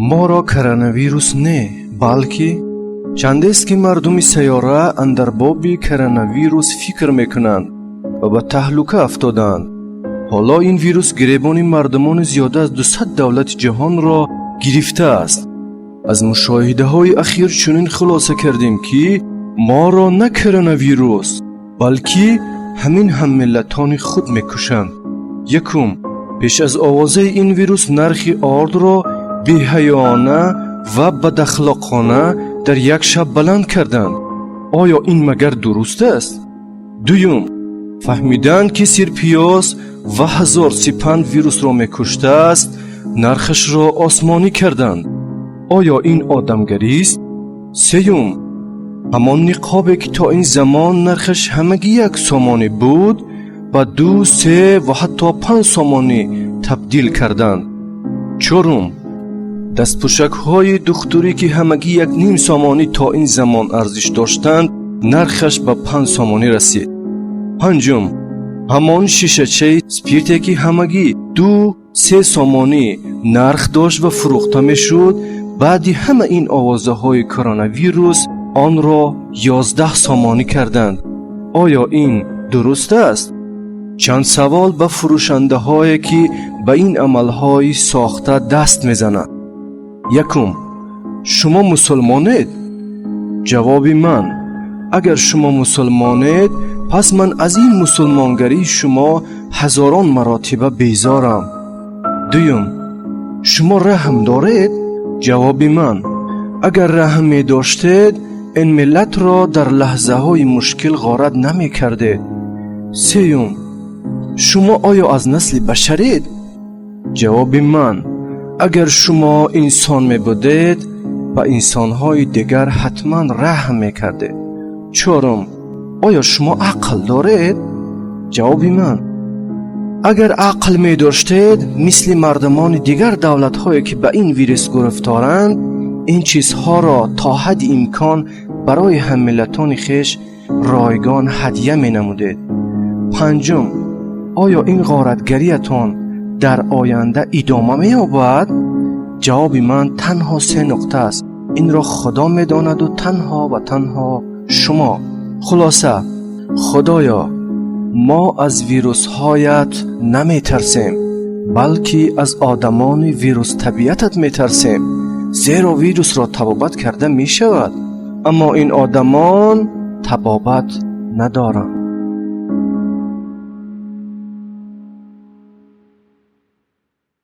Моро коронавирус не, балки чандест, ки мардуми сайёра андар боби коронавирус фикр мекунанд ва ба таҳлука афтодаанд. Ҳоло ин вирус гиребони мардумони зиёда аз 200 давлати ҷаҳонро гирифтааст. Аз мушоҳидаҳои ахир чунин хулоса кардем, ки моро на коронавирус, балки ҳамин ҳаммиллатони худ мекушанд. Якум, пеш аз овозаи ин вирус нархи ордро беҳаёона ва бадахлоқона дар як шаб баланд карданд. Оё ин магар дуруст аст? Дуюм, фаҳмиданд, ки сирпиёз ва ҳазор сипанд вирусро мекуштааст, нархашро осмонӣ карданд. Оё ин одамгарист? Сеюм, ҳамон ниқобе, ки то ин замон нархаш ҳамагӣ 1 сомонӣ буд, ба 2, 3 ва ҳатто 5 сомонӣ табдил карданд. Чорум, дастпӯшакҳои духтурӣ, ки ҳамагӣ 1.5 сомонӣ то ин замон арзиш доштанд, нархаш ба 5 сомонӣ расид. Панҷум, ҳамон шишачаи спирте, ки ҳамагӣ 2-3 сомонӣ нарх дошт ва фурӯхта мешуд, баъди ҳама ин овозаҳои коронавирус онро 11 сомонӣ карданд. Оё ин дуруст аст? Чанд савол ба фурӯшандаҳое, ки ба ин амалҳои сохта даст мезананд. Якум, шумо мусулмонед? Ҷавоби ман: агар шумо мусулмонед, пас ман аз ин мусулмонгарии шумо ҳазорон маротиба безорам. Дуюм, шумо раҳм доред? Ҷавоби ман: агар раҳм медоштед, ин миллатро дар лаҳзаҳои мушкил ғорат намекардед. Сеюм, шумо оё аз насли башаред? Ҷавоби ман: агар шумо инсон мебудед, ба инсонҳои дигар ҳатман раҳм мекардед. Чорум, оё шумо ақл доред? Ҷавоби ман: агар ақл медоштед, мисли мардумони дигар давлатҳое, ки ба ин вирус гирифторанд, ин чизҳоро то ҳадди имкон барои ҳаммиллатони хеш ройгон ҳадя менамудед. Панҷум, оё ин ғоратгариятон дар оянда идома меёбад? Ҷавоби ман танҳо се нуқта аст. Инро Худо медонаду танҳо ва танҳо шумо. Хулоса, Худоё, мо аз вирусҳоят наметарсем, балки аз одамони вирустабиатат метарсем, зеро вирусро табобат карда мешавад, аммо ин одамон табобат надоранд.